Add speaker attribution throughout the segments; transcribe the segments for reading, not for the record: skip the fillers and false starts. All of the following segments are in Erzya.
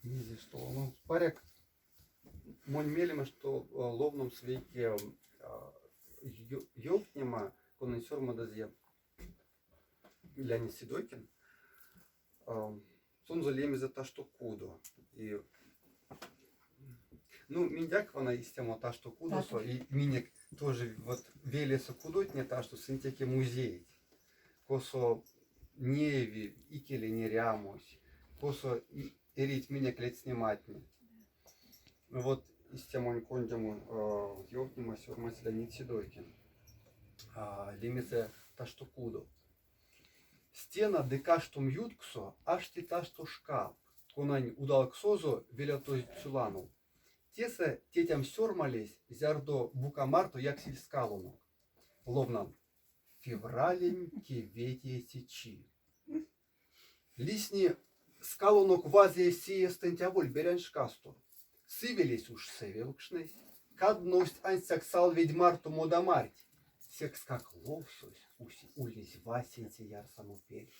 Speaker 1: Мезе што? Ну, паряк, монь мелем, што ловномс вейке ёвтнема, конань сёрмадызе Леонид Седойкин. Сонзэ лемезэ Ташто кудо. И, ну, миндяк вана истямо ташто кудосо, и минек тоже вот велесэ кудотне ташто, сынь теке музейть, косо неяви икелень эрямось, косо эрить минек ледстнематне. Вот истямонь кондямо ёвтнема сёрмадсь Леонид Седойкин. Лемезэ Ташто кудо. Стена ды каштом ютксо ашти ташто шкап, конань удалксозо велявтозь цюланов. Тесэ тетям сёрмалесь, зярдо бука марто яксиль скалонок. Ловнан: Февралень кеветееце чи. Лисни, скалонок вазыя сеестэнть аволь берянь шкасто. Сывелесь уш сэвевкшнесь, кадновсть ансяк салведь марто модамарть, секскак ловсось ульнесь васенце ярсамопель.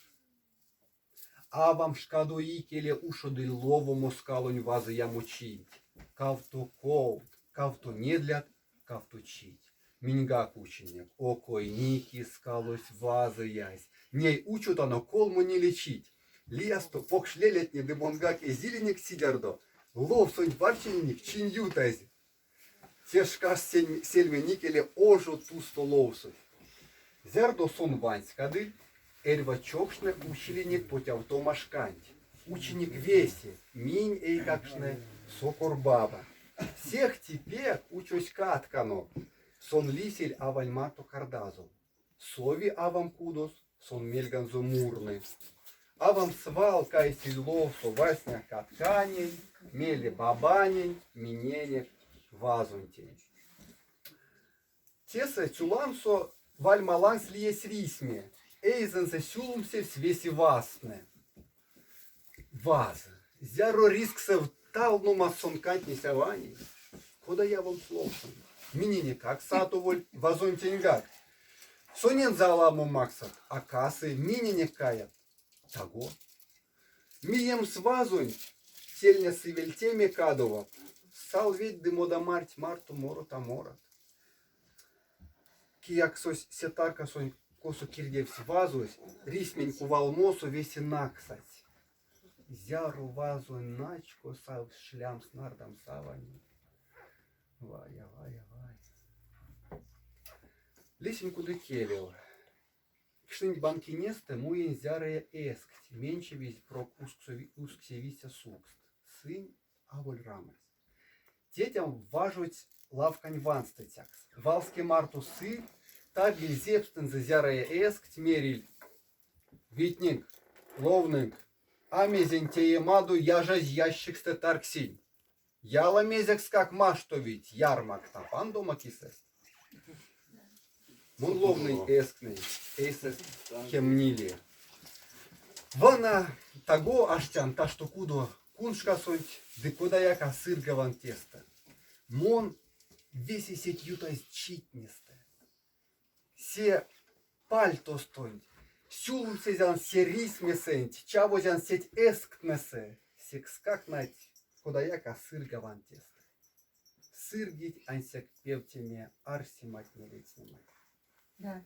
Speaker 1: Авам шкадо икеле ушодыль ловомо скалонь вазыямо чинть. Кавто ковт, кавто недлят, кавто чить. Миньгак учинек, окойники скалось вазыясь. Ней учотано колмо-ниле чить. Лиясто покш лелятне ды монгак эзилинек цидярдо, ловсонть варчнинек чинь ютазь. Те шкас сельмень икеле ожо тусто ловсось. Зярдо сон ванськадыль, эрьва чокшне училинек потявтома шканть. Учинек весе, минь, эйкакштне, сокор баба. Сехте пек учось катканок. Сон лисиль авань марто кардазов. Сови авам кудос, сон мельганзо мурны. Авам свал кайсиль ловсо васня катканень, мейле бабанень, миненек, вазонтень. Тесэ цюлансо вальма лангс лиесь рисьме, эйзэнзэ сюлмсевсь весе вазтнэ. Ваз, зяро ризксэв талнома сон кандтнесь аванень, кода явомс ловсонть. Миненекак сатоволь, вазонтеньгак. Сонензэ аламо максат, а касы, миненек каят. Таго. Миемс вазонть, тельня сывельтеме кадоват, салведь ды модамарть марто морот а морот. Кияксось се таркасонть, косо кирдевсь вазось, рисьмень кувалмосо весе наксадсь. Зяро вазонь начко савсь шлямс-нардамс аванень. Вай, авай, авай. Лисинь кудыкелев. Кшнинь банкинестэ муинь зярыя эскть, менчевизь прок усксевиця сукст. Сынь аволь рамазь. Тетям важодсь лавкань ванстыцякс. Валске марто сыль, таргиль зепстэнзэ зярыя эскть, мериль: Витнинк, ловнынк, а мезень теемадо яжазь ящикстэ таргсинь. Яла мезекскак маштовить ярмакт а пандома кисэст. Мон ловнынь эсктнень, эйсэст кемнилия. Вана таго аштян ташто кудо куншкасонть ды кодаяк а сыргаван тестэ. Мон весе сеть ютазь читнестэ, се пальтостонть, сюлмсезян се рисьмесэнть, чавозян сеть эсктнесэ, секскак, нать, кодаяк а сыргаван тестэ. Сыргить ансяк певтеме арсематне-ледстнематне.
Speaker 2: Да.